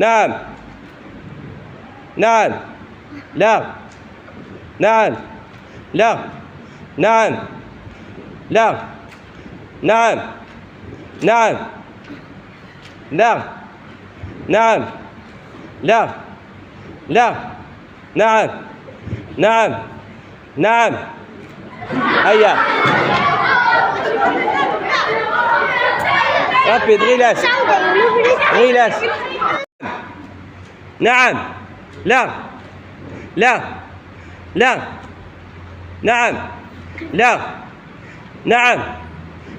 نعم. نعم. لا. نعم. لا. نعم. لا. نعم. نعم. لا. نعم. لا. لا. نعم. نعم. نعم. هيا. Rapide, relax. Relax. نعم. لا. لا. لا. نعم. لا. نعم.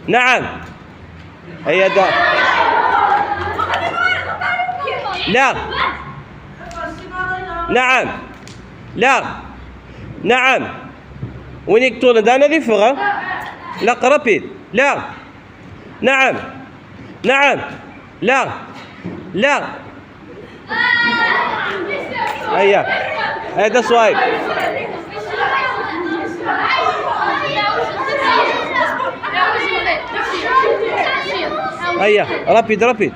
نعم. هيا دا. لا. نعم. لا. نعم. وينك طول انا ذي فغا؟ لا rapide. لا. نعم. نعم. لا. لا. هيا. هذا صوايب. هيا rapide rapide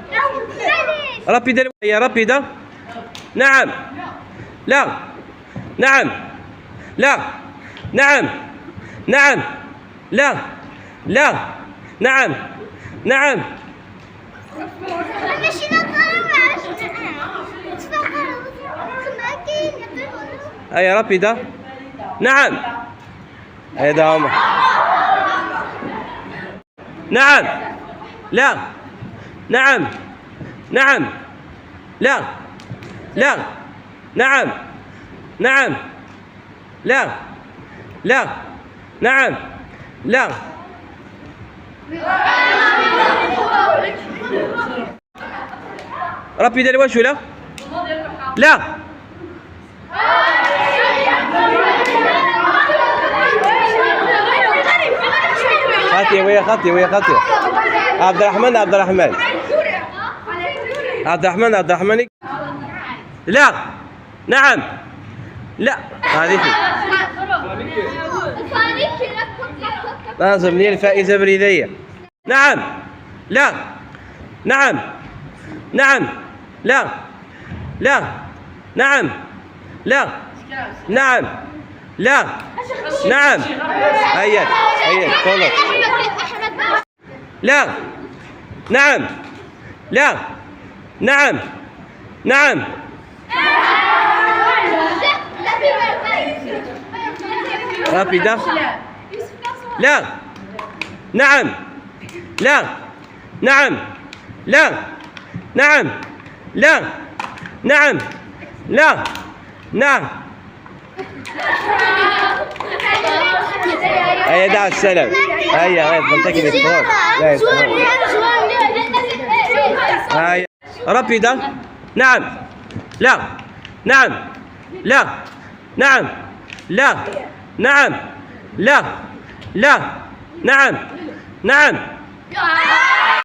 rapide. هيا rapide. نعم. لا. نعم. لا. نعم. نعم. لا. لا. نعم. نعم. هيا rapide. نعم. هيا عمر. نعم. لا. نعم. نعم. لا. لا. نعم. نعم. لا. لا. نعم. لا. Rapide الواش ولا؟ لا. خاطي ويا خاطي ويا خاطي. عبد الرحمن عبد الرحمن عبد الرحمن عبد الرحمن. لا. نعم. لا. هذه لازم لي الفائزة بريدية. نعم. لا. نعم. نعم. لا. لا. نعم. لا. نعم. لا. نعم. هيا هيا تفضل. لا. نعم. لا. نعم. نعم. Rapide. لا. نعم. لا. نعم. لا. نعم. لا. نعم. لا. نعم. هيا دع السلام. هيا هيا تنتقل للفوق. هيا rapide. نعم. لا. نعم. لا. نعم. لا. نعم. لا. لا. نعم. نعم.